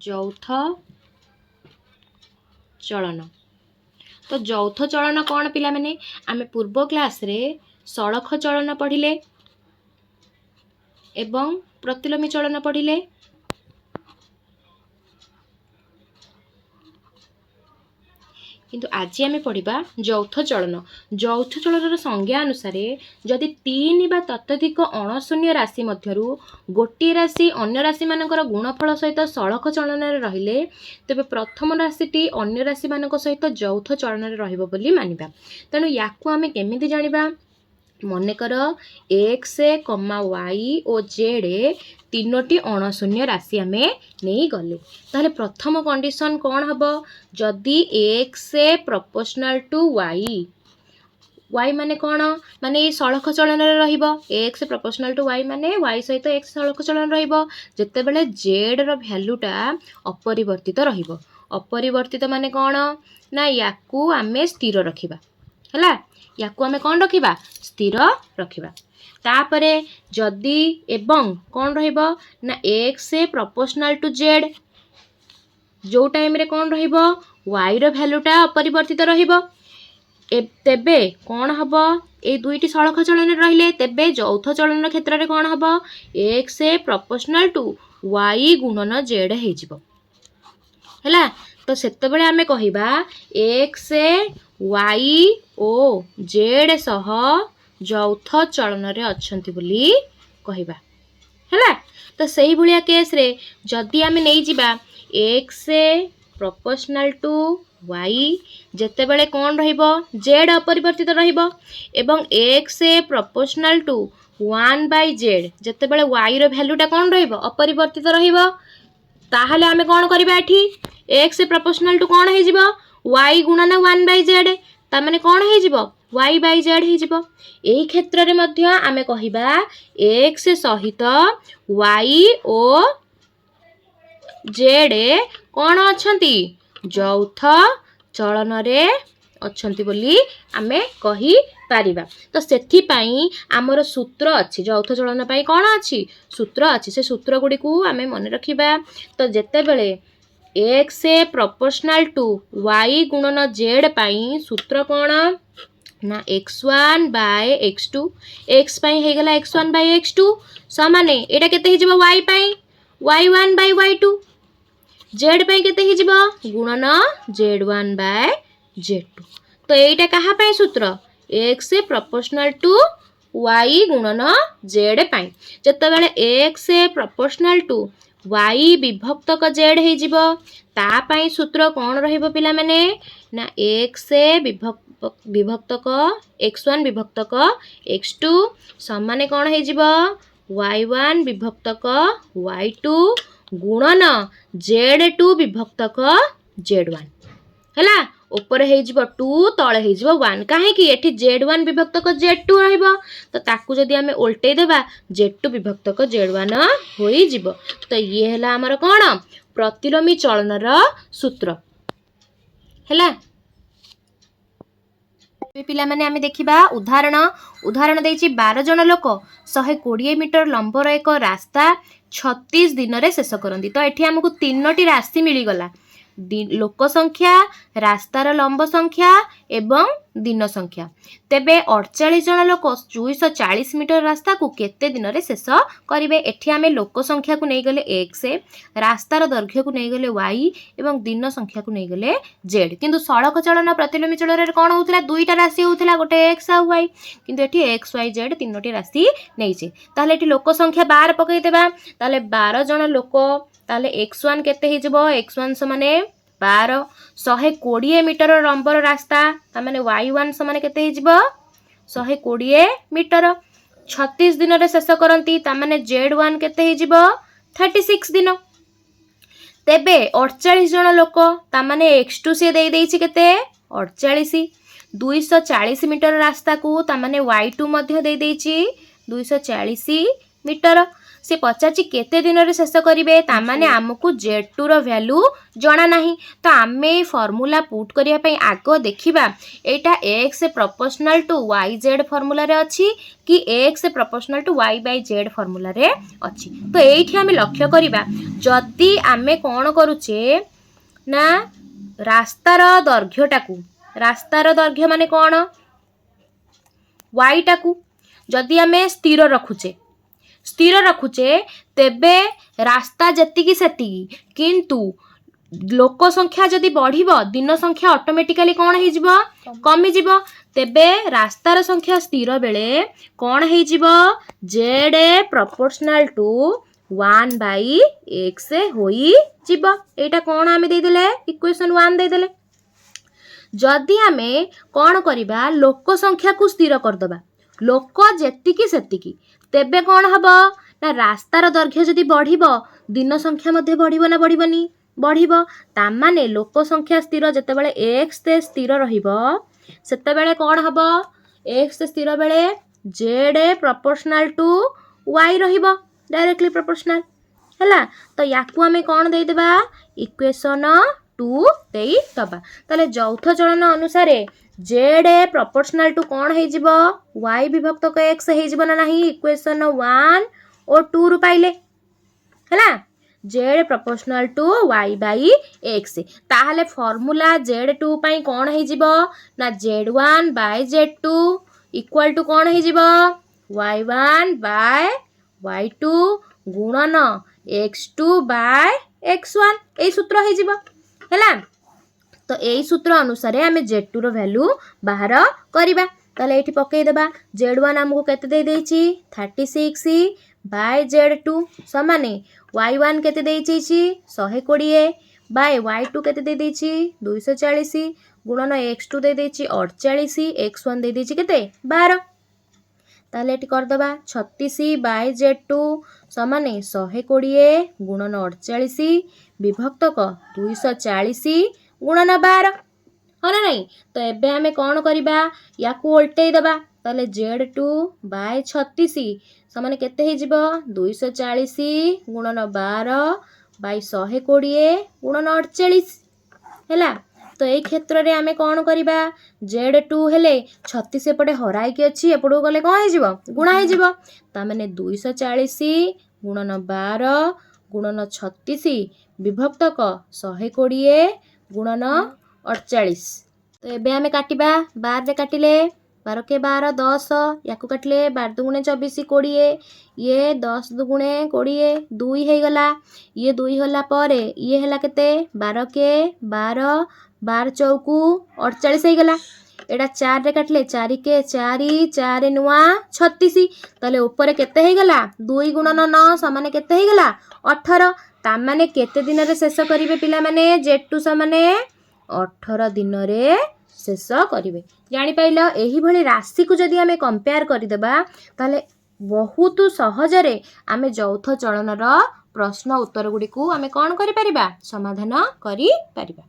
ଯୌଥ ଚଳନ। ତ ଯୌଥ ଚଳନ କ'ଣ ପିଲାମାନେ? ଆମେ ପୂର୍ବ କ୍ଲାସ୍ରେ ସଳଖ ଚଳନ ପଢ଼ିଲେ ଏବଂ ପ୍ରତିଲୋମୀ ଚଳନ ପଢ଼ିଲେ। କିନ୍ତୁ ଆଜି ଆମେ ପଢ଼ିବା ଯୌଥ ଚଳନ। ଯୌଥ ଚଳନର ସଂଜ୍ଞା ଅନୁସାରେ, ଯଦି ତିନି ବା ତତୋଧିକ ଅଣଶୂନ୍ୟ ରାଶି ମଧ୍ୟରୁ ଗୋଟିଏ ରାଶି ଅନ୍ୟ ରାଶିମାନଙ୍କର ଗୁଣଫଳ ସହିତ ସଳଖ ଚଳନରେ ରହିଲେ, ତେବେ ପ୍ରଥମ ରାଶିଟି ଅନ୍ୟ ରାଶିମାନଙ୍କ ସହିତ ଯୌଥ ଚଳନରେ ରହିବ ବୋଲି ମାନିବା। ତେଣୁ ୟାକୁ ଆମେ କେମିତି ଜାଣିବା? ମନେକର ଏକ୍ସ କମା ୱାଇ ଓ ଜେଡ଼୍ ତିନୋଟି ଅଣଶୂନ୍ୟ ରାଶି ଆମେ ନେଇଗଲେ, ତାହେଲେ ପ୍ରଥମ କଣ୍ଡିସନ୍ କ'ଣ ହେବ? ଯଦି X proportional to Y, Y ମାନେ କ'ଣ? ମାନେ ଏଇ ସଳଖ ଚଳନରେ ରହିବ। ଏକ୍ସ ପ୍ରପୋର୍ସନାଲ୍ ଟୁ ୱାଇ ମାନେ ୱାଇ ସହିତ ଏକ୍ସ ସଳଖ ଚଳନ ରହିବ, ଯେତେବେଳେ ଜେଡ଼୍ର ଭ୍ୟାଲୁଟା ଅପରିବର୍ତ୍ତିତ ରହିବ। ଅପରିବର୍ତ୍ତିତ ମାନେ କ'ଣ ନା ୟାକୁ ଆମେ ସ୍ଥିର ରଖିବା। ହେଲା? ୟାକୁ ଆମେ କ'ଣ ରଖିବା? ସ୍ଥିର ରଖିବା। ତାପରେ ଯଦି ଏବଂ କ'ଣ ରହିବ ନା ଏକ୍ସ ପ୍ରପୋର୍ସନାଲ୍ ଟୁ ଜେଡ଼୍, ଯେଉଁ ଟାଇମ୍ରେ କ'ଣ ରହିବ, ୱାଇର ଭ୍ୟାଲୁଟା ଅପରିବର୍ତ୍ତିତ ରହିବ, ତେବେ କ'ଣ ହେବ? ଏଇ ଦୁଇଟି ସଳଖ ଚଳନରେ ରହିଲେ, ତେବେ ଯୌଥ ଚଳନ କ୍ଷେତ୍ରରେ କ'ଣ ହେବ? ଏକ୍ସ ପ୍ରପୋର୍ସନାଲ୍ ଟୁ ୱାଇ ଗୁଣନ ଜେଡ଼୍ ହେଇଯିବ। ହେଲା? ତ ସେତେବେଳେ ଆମେ କହିବା ଏକ୍ସ ୱାଇ ଓ ଜେଡ଼୍ ସହ ଯୌଥ ଚଳନରେ ଅଛନ୍ତି ବୋଲି କହିବା। ହେଲା? ତ ସେଇଭଳିଆ କେସ୍ରେ ଯଦି ଆମେ ନେଇଯିବା ଏକ୍ସ ପ୍ରପୋର୍ସନାଲ୍ ଟୁ ୱାଇ, ଯେତେବେଳେ କ'ଣ ରହିବ, ଜେଡ଼୍ ଅପରିବର୍ତ୍ତିତ ରହିବ, ଏବଂ X proportional to one by Z, ଯେତେବେଳେ ୱାଇର ଭ୍ୟାଲୁଟା କ'ଣ ରହିବ, ଅପରିବର୍ତ୍ତିତ ରହିବ, ତାହେଲେ ଆମେ କ'ଣ କରିବା? ଏଠି ଏକ୍ସ ପ୍ରପୋର୍ସନାଲ୍ ଟୁ କ'ଣ ହେଇଯିବ? ୱାଇ ଗୁଣନ ୱାନ୍ ବାଇ ଜେଡ଼୍। ତାମାନେ କ'ଣ ହେଇଯିବ? ୱାଇ ବାଇ ଜେଡ଼୍ ହେଇଯିବ। ଏଇ କ୍ଷେତ୍ରରେ ମଧ୍ୟ ଆମେ କହିବା ଏକ୍ସ ସହିତ ୱାଇ ଓ ଜେଡ଼୍ କ'ଣ ଅଛନ୍ତି? ଯୌଥ ଚଳନରେ ଅଛନ୍ତି ବୋଲି ଆମେ କହିପାରିବା। ତ ସେଥିପାଇଁ ଆମର ସୂତ୍ର ଅଛି। ଯୌଥ ଚଳନ ପାଇଁ କ'ଣ ଅଛି? ସୂତ୍ର ଅଛି। ସେ ସୂତ୍ର ଗୁଡ଼ିକୁ ଆମେ ମନେ ରଖିବା। ତ ଯେତେବେଳେ ଏକ୍ସ ପ୍ରପୋର୍ସନାଲ୍ ଟୁ ୱାଇ ଗୁଣନ ଜେଡ଼୍ ପାଇଁ ସୂତ୍ର କ'ଣ ନା X one by X two, X ପାଇଁ ହେଇଗଲା X one by X two ସମାନେ ଏଇଟା କେତେ ହେଇଯିବ? ୱାଇ ପାଇଁ Y one by Y two। Z ପାଇଁ କେତେ ହେଇଯିବ? ଗୁଣନ Z one by Z two। ତ ଏଇଟା କାହା ପାଇଁ ସୂତ୍ର? ଏକ୍ସ ପ୍ରପୋର୍ସନାଲ୍ ଟୁ ୱାଇ ଗୁଣନ ଜେଡ଼୍ ପାଇଁ। ଯେତେବେଳେ ଏକ୍ସ ପ୍ରପୋର୍ସନାଲ୍ ଟୁ ୱାଇ ବିଭକ୍ତକ ଜେଡ଼୍ ହେଇଯିବ, ତା ପାଇଁ ସୂତ୍ର କ'ଣ ରହିବ ପିଲାମାନେ? ନା ଏକ୍ସ ବିଭକ୍ତକ ଏକ୍ସ ୱାନ୍ ବିଭକ୍ତକ ଏକ୍ସ ଟୁ ସମାନେ କ'ଣ ହେଇଯିବ? ୱାଇ ୱାନ୍ ବିଭକ୍ତକ ୱାଇ ଟୁ ଗୁଣନ ଜେଡ଼୍ ଟୁ ବିଭକ୍ତକ ଜେଡ଼୍ ୱାନ୍। ହେଲା? ଉପରେ ହେଇଯିବ ଟୁ, ତଳେ ହେଇଯିବ ୱାନ୍। କାହିଁକି? ଏଠି ଜେଡ଼୍ ୱାନ୍ ବିଭକ୍ତକ ଜେଡ଼୍ ଟୁ ରହିବ। ତ ତାକୁ ଯଦି ଆମେ ଓଲଟେଇ ଦେବା, ଜେଡ଼୍ ଟୁ ବିଭକ୍ତକ ଜେଡ଼୍ ୱାନ୍ ହୋଇଯିବ। ତ ଇଏ ହେଲା ଆମର କ'ଣ? ପ୍ରତିଲୋମୀ ଚଳନର ସୂତ୍ର। ହେଲା? ଏବେ ପିଲାମାନେ, ଆମେ ଦେଖିବା ଉଦାହରଣ। ଉଦାହରଣ ଦେଇଛି, 12 ଜଣ ଲୋକ 120 ମିଟର ଲମ୍ବର ଏକ ରାସ୍ତା 36 ଦିନରେ ଶେଷ କରନ୍ତି। ତ ଏଠି ଆମକୁ ତିନୋଟି ରାଶି ମିଳିଗଲା, ଲୋକ ସଂଖ୍ୟା, ରାସ୍ତାର ଲମ୍ବ ସଂଖ୍ୟା ଏବଂ ଦିନ ସଂଖ୍ୟା। ତେବେ 48 ଜଣ ଲୋକ 240 ମିଟର ରାସ୍ତାକୁ କେତେ ଦିନରେ ଶେଷ କରିବେ? ଏଠି ଆମେ ଲୋକ ସଂଖ୍ୟାକୁ ନେଇଗଲେ ଏକ୍ସ, ରାସ୍ତାର ଦୈର୍ଘ୍ୟକୁ ନେଇଗଲେ ୱାଇ ଏବଂ ଦିନ ସଂଖ୍ୟାକୁ ନେଇଗଲେ ଜେଡ୍। କିନ୍ତୁ ସଳଖ ଚଳନ, ପ୍ରତିଲୋମୀ ଚଳନରେ କ'ଣ ହେଉଥିଲା? ଦୁଇଟା ରାଶି ହେଉଥିଲା, ଗୋଟେ ଏକ୍ସ ଆଉ ୱାଇ। କିନ୍ତୁ ଏଠି ଏକ୍ସ, ୱାଇ, ଜେଡ୍ ତିନୋଟି ରାଶି ନେଇଛେ। ତାହେଲେ ଏଠି ଲୋକ ସଂଖ୍ୟା 12 ପକାଇଦେବା। ତାହେଲେ 12 ଜଣ ଲୋକ, ତାହେଲେ ଏକ୍ସ ୱାନ୍ କେତେ ହେଇଯିବ? ଏକ୍ସ ୱାନ୍ ସମାନେ 12। 120 ମିଟର ଲମ୍ବର ରାସ୍ତା, ତାମାନେ ୱାଇ ୱାନ୍ ସମାନେ କେତେ ହେଇଯିବ? 120 ମିଟର। 36 ଦିନରେ ଶେଷ କରନ୍ତି, ତାମାନେ ଜେଡ୍ ୱାନ୍ କେତେ ହେଇଯିବ? 36 ଦିନ। ତେବେ 48 ଜଣ ଲୋକ, ତାମାନେ ଏକ୍ସ ଟୁ ସିଏ ଦେଇଦେଇଛି କେତେ? 48। 240 ମିଟର ରାସ୍ତାକୁ, ତାମାନେ ୱାଇ ଟୁ ମଧ୍ୟ ଦେଇଦେଇଛି 240 ମିଟର। ସେ ପଚାରିଛି କେତେ ଦିନରେ ଶେଷ କରିବେ। ତାମାନେ ଆମକୁ ଜେଡ୍ ଟୁର ଭ୍ୟାଲୁ ଜଣା ନାହିଁ। ତ ଆମେ ଏଇ ଫର୍ମୁଲା ପୁଟ୍ କରିବା ପାଇଁ ଆଗ ଦେଖିବା, ଏଇଟା X proportional to Y Z ଫର୍ମୁଲାରେ ଅଛି କି X proportional to Y by Z ଫର୍ମୁଲାରେ ଅଛି। ତ ଏଇଠି ଆମେ ଲକ୍ଷ୍ୟ କରିବା, ଯଦି ଆମେ କ'ଣ କରୁଛେ ନା ରାସ୍ତାର ଦୈର୍ଘ୍ୟଟାକୁ, ରାସ୍ତାର ଦୈର୍ଘ୍ୟ ମାନେ କ'ଣ? ୱାଇଟାକୁ ଯଦି ଆମେ ସ୍ଥିର ରଖୁଛେ, ତେବେ ରାସ୍ତା ଯେତିକି ସେତିକି। କିନ୍ତୁ ଲୋକ ସଂଖ୍ୟା ଯଦି ବଢ଼ିବ, ଦିନ ସଂଖ୍ୟା ଅଟୋମେଟିକାଲି କ'ଣ ହେଇଯିବ? କମିଯିବ। ତେବେ ରାସ୍ତାର ସଂଖ୍ୟା ସ୍ଥିର ବେଳେ କ'ଣ ହେଇଯିବ? Z proportional to one by X ହୋଇଯିବ। ଏଇଟା କ'ଣ ଆମେ ଦେଇଦେଲେ? ଇକ୍ୱେସନ୍ ୱାନ୍ ଦେଇଦେଲେ। ଯଦି ଆମେ କ'ଣ କରିବା, ଲୋକ ସଂଖ୍ୟାକୁ ସ୍ଥିର କରିଦେବା, ଲୋକ ଯେତିକି ସେତିକି, ତେବେ କ'ଣ ହେବ ନା ରାସ୍ତାର ଦୈର୍ଘ୍ୟ ଯଦି ବଢ଼ିବ, ଦିନ ସଂଖ୍ୟା ମଧ୍ୟ ବଢ଼ିବ ନା ବଢ଼ିବନି? ବଢ଼ିବ। ତାମାନେ ଲୋକ ସଂଖ୍ୟା ସ୍ଥିର, ଯେତେବେଳେ ଏକ୍ସ ସ୍ଥିର ରହିବ, ସେତେବେଳେ କ'ଣ ହେବ? ଏକ୍ସ ସ୍ଥିର ବେଳେ ଜେଡ୍ ପ୍ରପୋର୍ସନାଲ ଟୁ ୱାଇ ରହିବ, ଡାଇରେକ୍ଟଲି ପ୍ରପୋର୍ସନାଲ ହେଲା। ତ ୟାକୁ ଆମେ କ'ଣ ଦେଇଦେବା? ଇକ୍ୱେସନ୍ ଟୁ ଦେଇଦେବା। ତାହେଲେ ଯୌଥ ଚଳନ ଅନୁସାରେ ଜେଡ୍ ପ୍ରପୋର୍ସନାଲ ଟୁ କ'ଣ ହେଇଯିବ? ୱାଇ ବିଭକ୍ତକ ଏକ୍ସ ହେଇଯିବ ନା ନାହିଁ? ଇକ୍ୱେସନ୍ ୱାନ୍ ଓ ଟୁ ରୁ ପାଇଲେ ହେଲା Z proportional to Y by X। ତାହେଲେ ଫର୍ମୁଲା ଜେଡ୍ ଟୁ ପାଇଁ କ'ଣ ହେଇଯିବ ନା Z one by Z two equal to କ'ଣ ହେଇଯିବ? Y one by Y two ଗୁଣନ X two by X one, ଏଇ ସୂତ୍ର ହେଇଯିବ। ହେଲା, ତ ଏଇ ସୂତ୍ର ଅନୁସାରେ ଆମେ ଜେଡ୍ ଟୁର ଭ୍ୟାଲୁ ବାହାର କରିବା। ତାହେଲେ ଏଇଠି ପକେଇଦେବା। ଜେଡ୍ ୱାନ୍ ଆମକୁ କେତେ ଦେଇଦେଇଛି? 36 ବାଇ ଜେଡ୍ ଟୁ ସମାନେ ୱାଇ ୱାନ୍ କେତେ ଦେଇଛି? 120 ବାଇ ୱାଇ ଟୁ କେତେ ଦେଇଦେଇଛି? 240 ଗୁଣନ ଏକ୍ସ ଟୁ ଦେଇଦେଇଛି 48, ଏକ୍ସ ୱାନ୍ ଦେଇଦେଇଛି କେତେ? 12। ତାହେଲେ ଏଠି କରିଦେବା। 36 ବାଇ ଜେଡ୍ ଟୁ ସମାନେ 120 ଗୁଣନ 48 ବିଭକ୍ତକ 240 ଗୁଣନ 12, ହଁ ନା ନାଇଁ? ତ ଏବେ ଆମେ କ'ଣ କରିବା? ୟାକୁ ଓଲଟେଇ ଦେବା। ତାହେଲେ ଜେଡ୍ ଟୁ ବାଇ 36 ସମାନେ କେତେ ହେଇଯିବ? 240 ଗୁଣନ 12 ବାଇ 120 ଗୁଣନ 48 ହେଲା। ତ ଏଇ କ୍ଷେତ୍ରରେ ଆମେ କ'ଣ କରିବା? ଜେଡ୍ ଟୁ ହେଲେ 36 ଏପଟେ ହରାଇକି ଅଛି, ଏପଟକୁ ଗଲେ କ'ଣ ହେଇଯିବ? ଗୁଣା ହେଇଯିବ। ତାମାନେ 240 ଗୁଣନ 12 ଗୁଣନ 36 ବିଭକ୍ତକ 120 ଗୁଣନ 48। ତ ଏବେ ଆମେ କାଟିବା। 12ରେ କାଟିଲେ 12 କେ 12, 10। ୟାକୁ କାଟିଲେ 12 ଦୁଗୁଣେ 24, 20। ଇଏ 10 ଦୁଗୁଣେ 20, 2 ହେଇଗଲା। ଇଏ 2 ହେଲା ପରେ ଇଏ ହେଲା କେତେ? 12 କେ 12, 12 ଚଉକୁ 48 ହେଇଗଲା। ଏଇଟା 4ରେ କାଟିଲେ 4 କେ 4, 4 ନୂଆ 36। ତାହେଲେ ଉପରେ କେତେ ହେଇଗଲା? 2 ଗୁଣନ 9 ସମାନେ କେତେ ହେଇଗଲା? 18। ତାମାନେ କେତେ ଦିନରେ ଶେଷ କରିବେ ପିଲାମାନେ? ଜେଡ୍ ଟୁ ସମାନେ 18 ଦିନରେ ଶେଷ କରିବେ। ଜାଣିପାରିଲ? ଏହିଭଳି ରାଶିକୁ ଯଦି ଆମେ କମ୍ପେୟାର କରିଦେବା, ତାହେଲେ ବହୁତ ସହଜରେ ଆମେ ଯୌଥ ଚଳନର ପ୍ରଶ୍ନ ଉତ୍ତର ଗୁଡ଼ିକୁ ଆମେ କ'ଣ କରିପାରିବା? ସମାଧାନ କରିପାରିବା।